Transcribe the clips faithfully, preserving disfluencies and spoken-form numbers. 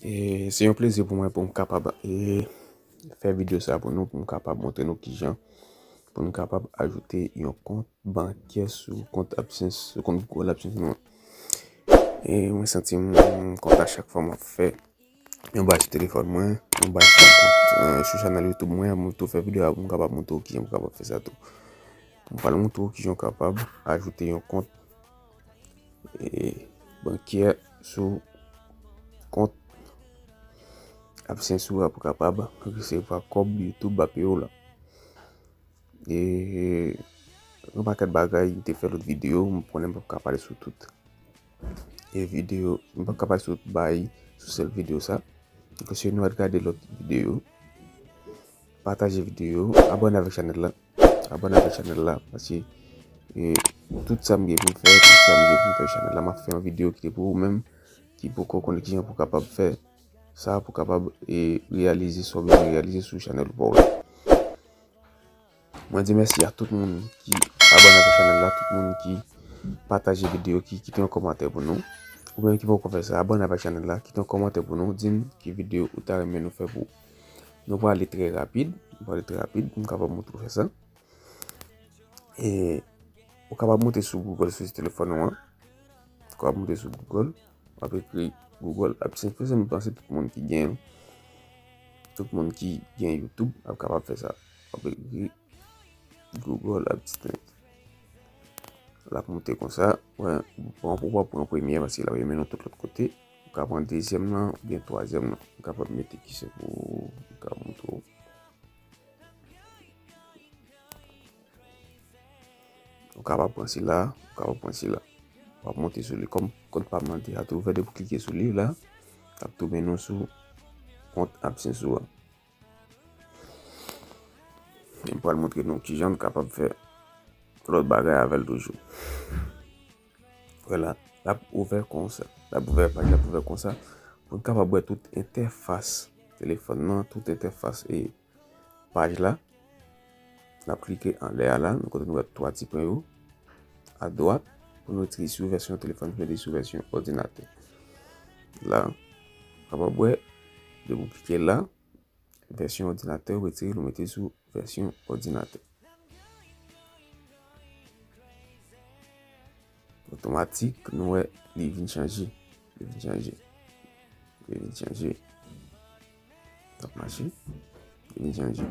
E se yon plezi pou mwen pou m kapab, e, fè videyo sa pou nou, pou m kapab montre nou kijan pou nou kapab ajoute yon kont bankè sou kont AdSense, sou kont Google AdSense nou an. E mwen santi m kontan chak fwa m ap fè yon bagay sou telefòn mwen, yon bagay sou kont, e, sou chanèl YouTube mwen, m tou fè videyo a pou m kapab montre w kijan pou kapab fè sa tou. M pral montre w kijan w kapab ajoute yon kont, e, bankè sou kont AdSense ou a pou kapab resevwa kòb YouTube ap peye w la. E yon pakèt bagay, m te fè lòt videyo, m konnen m p ap ka pale sou tout. E videyo, m p ap ka pale sou tout bagay sou sèl videyo sa. Donk, si nou al gade lòt videyo, pataje videyo, abòne avèk chanèl la. Abòne avèk chanèl la, paske, e, tout sa m gen pou m fè, tout sa m gen pou m fè chanèl la, m ap fè yon videyo ki te pou ou menm, ki poko konnen kijan pou kapab fè sa, pou kapab, e, reyalize sa w bezwen reyalize sou chanèl pa w la. Mwen di mèsi a tout moun ki abòne avèk chanèl la, tout moun ki pataje videyo, ki kite yon kòmantè pou nou. Ou menm ki poko fè sa, abòne avèk chanèl la, kite yon kòmantè pou nou, di n ki videyo ou ta renmen nou fè pou ou. Nou prale trè rapid, nou prale trè rapid pou m kapab montre w fè sa. E ou kapab monte sou Google sou telefòn ou an. Ou kapab monte sou Google, w ap ekri Google AdSense. Paske m panse tout moun ki gen, tout moun ki gen YouTube ap kapab fè sa. W ap ekri Google AdSense. L ap monte konsa. Wè, ou pran, ou pa pran premye paske l ap mennen w tout lòt kote. Ou ka pran dezyèm nan oubyen twazyèm nan. Ou kapab mete ki se pou ou, ou ka montre w. Ou kapab pran sila, ou kapab pran sila. W ap monte sou li. Kòm kont pa m nan deja te ouvè, depi w klike sou li la, l ap tou mennen w sou kont AdSense ou a. M pral montre nou kijan nou kapab fè lòt bagay avè l toujou. Vwala, l ap ouvè konsa. L ap ouvè paj, l ap ouvè konsa. Pou n kapab wè tout entèfas telefòn nan, tout entèfas e paj la. N ap klike anlè a la, nan kote nou wè twa ti pwen yo, adwat, pou nou retire sou vèsyon telefòn, pou mete sou vèsyon òdinatè. La, w kapab wè, depi w klike la, vèsyon òdinatè, ou retire l, ou mete sou vèsyon òdinatè. Otomatik, nou wè li vin chanje. Li vin chanje. Li vin chanje. L ap mache. Li vin chanje.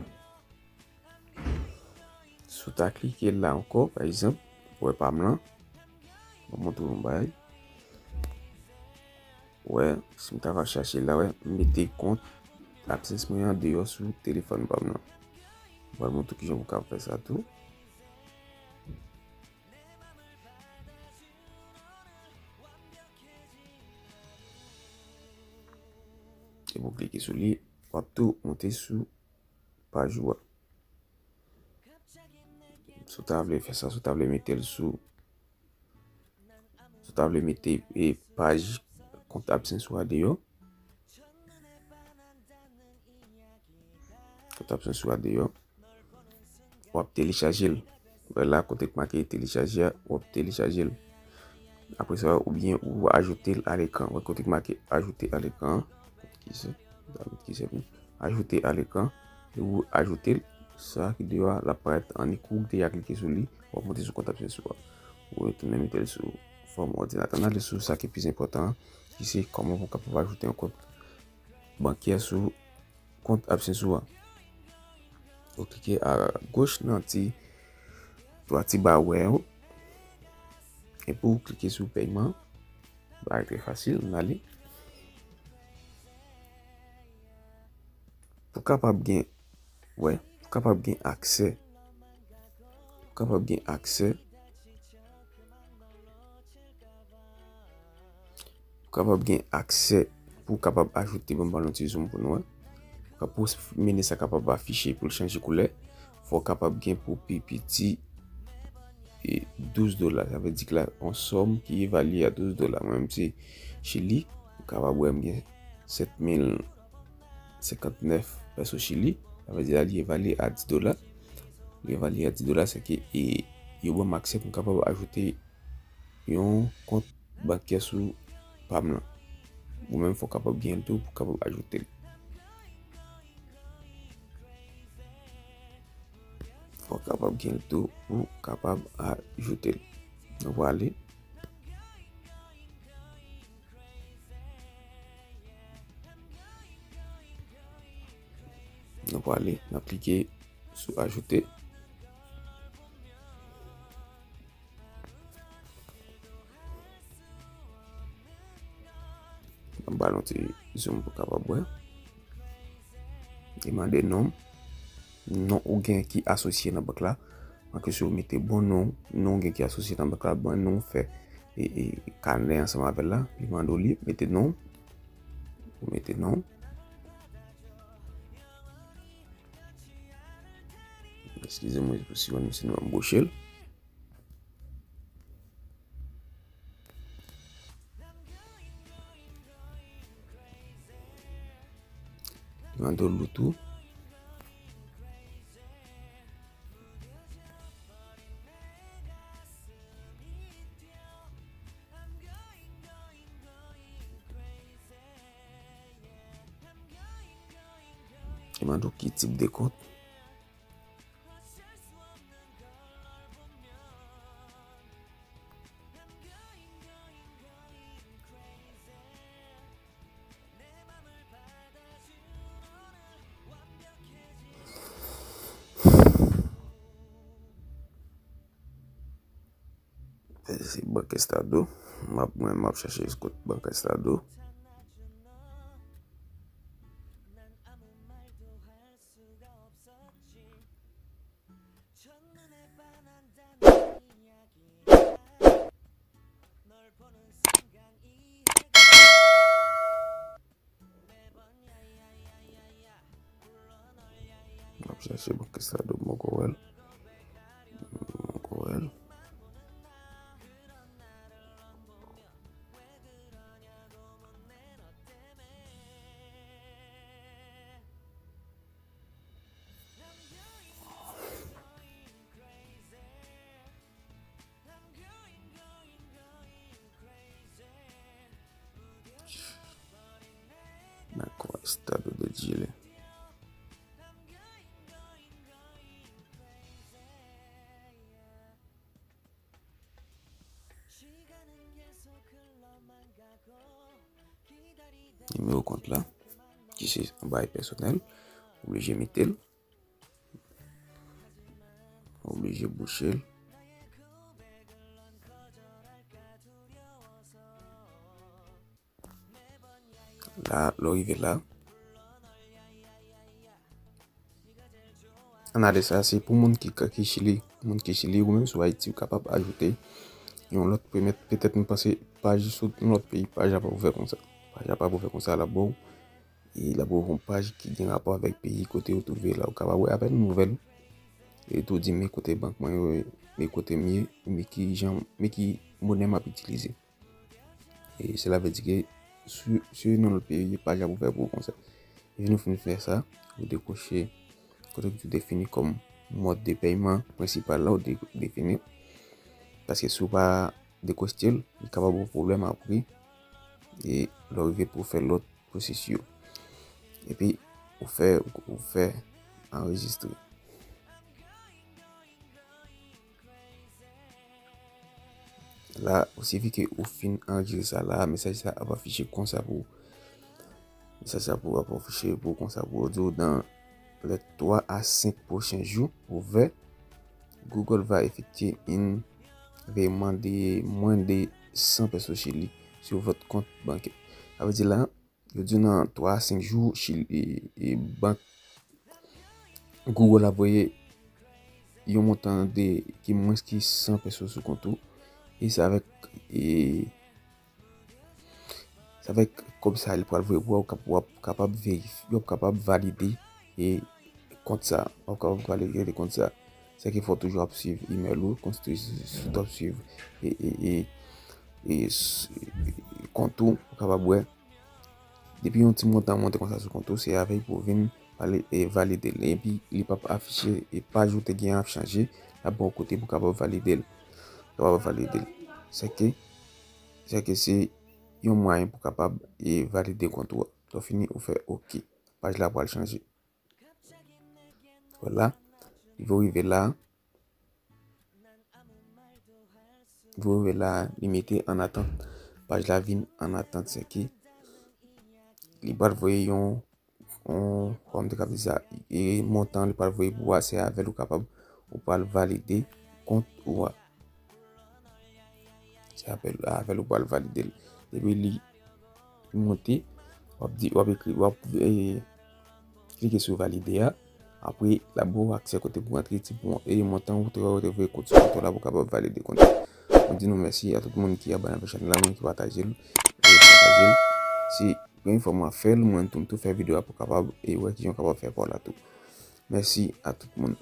Si w ta klike la ankò, pa egzanp, wè pa m lan, m ap montre w yon bagay. Wè, si m ta va chache la, wè, m mete kont AdSense mwen an deyò sou telefòn pa m nan. M pral montre w kijan pou w ka fè sa tou. Epi w klike sou li, w ap tou monte sou paj ou a. Si w ta vle fè sa, si w ta vle mete l sou, si w ta vle mete, e, paj kont AdSense ou a deyò, kont AdSense ou a deyò, w ap telechaje l. Wè la, kote k make telechaje a, w ap telechaje l. Apre sa, oubyen ou ajoute l a lekran. Wè kote k make ajoute a lekran an. Ki se, ki se pou ajoute a lekran. E ou ajoute l, sa ki deyò a, l ap parèt annik ou deja klike sou li, w ap monte sou kont AdSense ou a. Ou retounen mete l sou fòm òdinatè. N ale sou sa ki pi enpòtan an, ki se kòman pou w kapab ajoute yon kont bankè sou kont AdSense ou a. Ou klike agoch nan ti, twa ti ba ou wè yo. Epi ou klike sou pèyman. Bagay trè fasil, n ale. Pou kapab gen, wè, pou kapab gen aksè, pou kapab gen aksè, pou kapab gen aksè, pou w kapab ajoute, ban m ba nou ti zoom pou nou wè. Pou w mennen sa kapab afiche, pou l chanje koulè, fò w kapab gen pou pi piti, e, douz dola. Sa vle di k la, yon sòm ki evalye a douz dola. Mwen menm se Chili, ou kapab wè m gen sèt mil senkantnèf pèso Chili. Sa vle di la, li evalye a dis dola. Li evalye a dis dola, se ke, e, yo ban m aksè pou m kapab ajoute yon kont bankè sou pa m lan. Ou menm fò w kapab gen l tou pou w kapab ajoute l. Fò w kapab gen l tou pou w kapab ajoute l. Nou prale. Nou prale, n ap klike sou ajoute. Mwen ba l yon ti zoom pou w kapab wè. Li mande non. Non ou gen ki asosye nan bank la. Anke si w mete bon non, non ou gen ki asosye nan bank la, bon non ou fè e, e, kanè ansanm avè l la. Li mande w li, mete non. Ou mete non. Eskize mwen pou si mwen si nou anboche l. Li mande w tou. Li mande w ki tip de kont. Se Bank Estado. M ap, mwen, m ap chache kont Bank Estado. M ap chache Bank Estado, m poko wè l. M poko wè l. Banco Estado de Chile. Nimewo kont la, ki se yon bagay pèsonèl, oblije mete l. Oblije bouche l. La, lè w rive la. Ann ale sa, se pou moun ki, ki Chili. Moun ki Chili, ou menm sou Ayiti, ou kapab ajoute yon lòt pèmèt. Petèt, m panse paj sou yon lòt peyi, paj la p ap ouvè konsa. Paj la p ap ouvè konsa, l ap ba w e l ap ouvri yon paj ki gen rapò avèk peyi kote ou twouve la. Ou kapab wè avèk nouvèl. E tou di, men kote bank mwen yo, men kote m ye, men ki jan, men ki monè m ap itilize. E sela vle di ke si, si w nan lòt peyi, paj la ap ouvè pou ou konsa. Epi nou fin fè sa, ou dekwoche kote ki defini kòm mòd de pèyman prensipal la, ou de-, defini. Paske si w pa dekwoche l, li kapab yon pwoblèm apre. E lè w rive pou w fè lòt pwosesi yo. Epi, ou fè, ou fè anrejistre. La, ou sifi ke ou fin anrejistre sa la, mesaj sa ap afiche konsa pou ou. Mesaj sa pou ap afiche pou ou konsa pou ou di w dans les trois à cinq prochains jours, ouvert, Google va effectuer un virement de moins de cent pesos Chili sur votre compte bancaire. Sa vle di la, yo di nan twa a senk jou, Chili, e, e, bank Google ap voye yon montan de ki mwens ki san peso sou kont ou. E se avèk, e, se avèk kòb sa li pral voye pou w, w ap kap-, w ap kapab verifye, w ap kapab valide, e, kont sa. W ap kapab valide kont sa. Sèke fò w toujou ap swiv imèl ou, konstwi sou, sou w ap swiv, e, e, e, e, s-, kont ou, ou kapab wè. Depi yon ti montan monte konsa sou kont ou, se avèk pou w vin pale, e, valide l. Epi, li p ap afiche, e paj ou te gen an ap chanje, l ap ba w kote pou w kapab valide l. Kapab valide l. Sèke, sèke se yon mwayen pou kapab e valide kont ou a. Lè w fini, ou fè oke. Paj la pral chanje. Vwala. Rive w rive la. Rive w rive la, li mete an atant. Paj la vin an atant, sèke li pral voye yon, yon, kòman m te ka di sa, e montan li pral voye pou ou a, se avè l ou kapab, ou pral valide kont ou a. Se avè l, avè l ou pral valide l. Depi li monte, w ap di, w ap ekri, w ap, eh, klike sou valide a. Apre, l ap ba w aksè kote pou antre ti bon, e montan ou te, ou te voye kont sou kont la pou kapab valide kont. Mwen di nou mèsi a tout moun ki abòne avèk chanèl la, moun ki pataje l, e pataje l. Se premye fwa mwen fè l, mwen tou, m tou fè videyo a pou kapab, e wè kijan w kapab fè pa w la tou. Mèsi a tout moun.